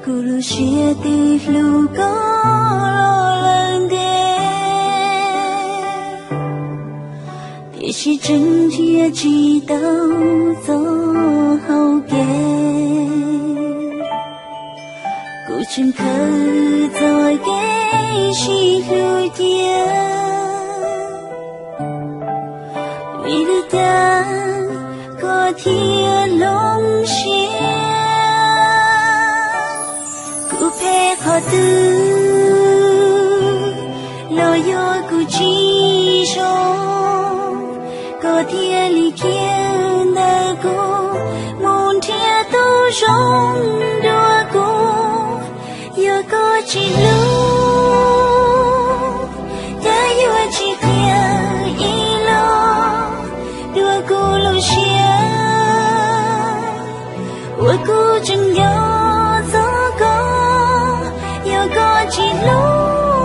Kuv lub siab twb hlub koj los lawm ntev, tiam sis tseem nrhiav tsis tau txoj hau kev. Kuv tseem khaws txoj kev sib hlub cia, vim li cas koj thiaj hloov siab? Kuv phem qhov twg los yog kuv tsis zoo, koj thiaj li khiav ntawm kuv mus nrhiav tus zoo dua kuv? Yog koj tsis hlub, cas yuav tsis qhia ib los dua kuv lub siab uas kuv tseem nco txog koj. Yog koj tsis hlub,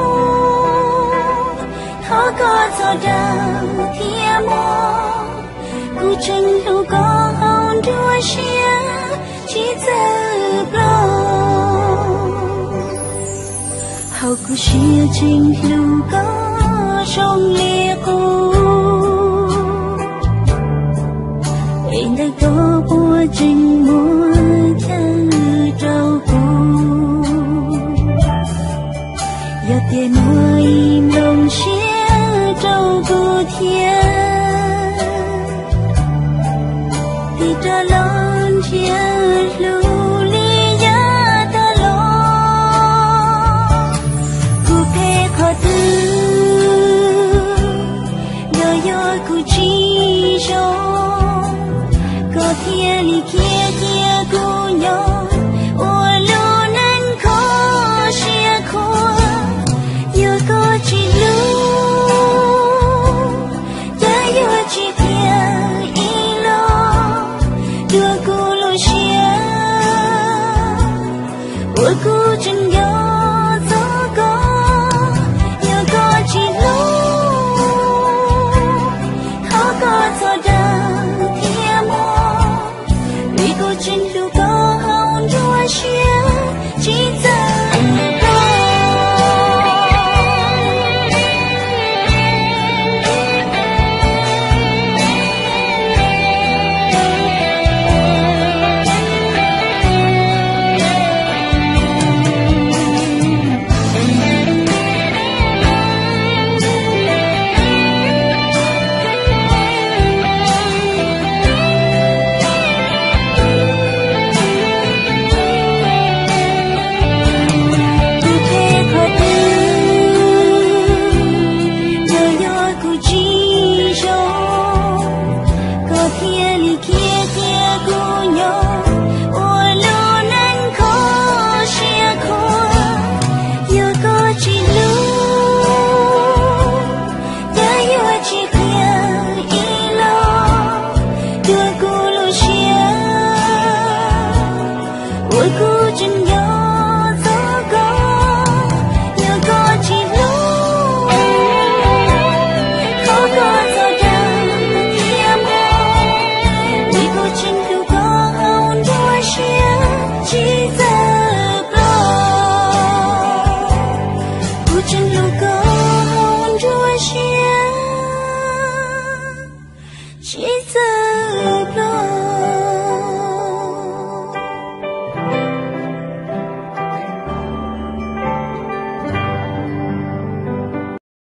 thov koj txhob dag thiab mog, kuv tseem hlub koj hauv nruab siab tsis txawj ploj. Hauv kuv siab tseem hlub koj zoo li qub, es ntawm koj puas tseem muaj chaw rau kuv? Yog tias muaj, ib nplooj siab rau kuv thiab, tig rov los nrhiav hlub li yav tas los. Kuv phem qhov twg los yog kuv tsis zoo, koj thiaj li khiav cia kuv nyob ua lub neej kho siab khuav. Yog koj tsis hlub, cas yuav tsis qhia ib los dua kuv lub siab uas kuv tseem nco txog koj. Yog koj tsis hlub, thov koj txhob dag thiab mog, vim kuv tseem hlub koj hauv nruab siab tsis txawj ploj. Kuv phem qhov twg los yog kuv tsis zoo, koj thiaj li khiav cia kuv nyob ua lub neej kho siab khuav. Yog koj tsis hlub, cas yuav tsis qhia ib los dua kuv lub siab uas kuv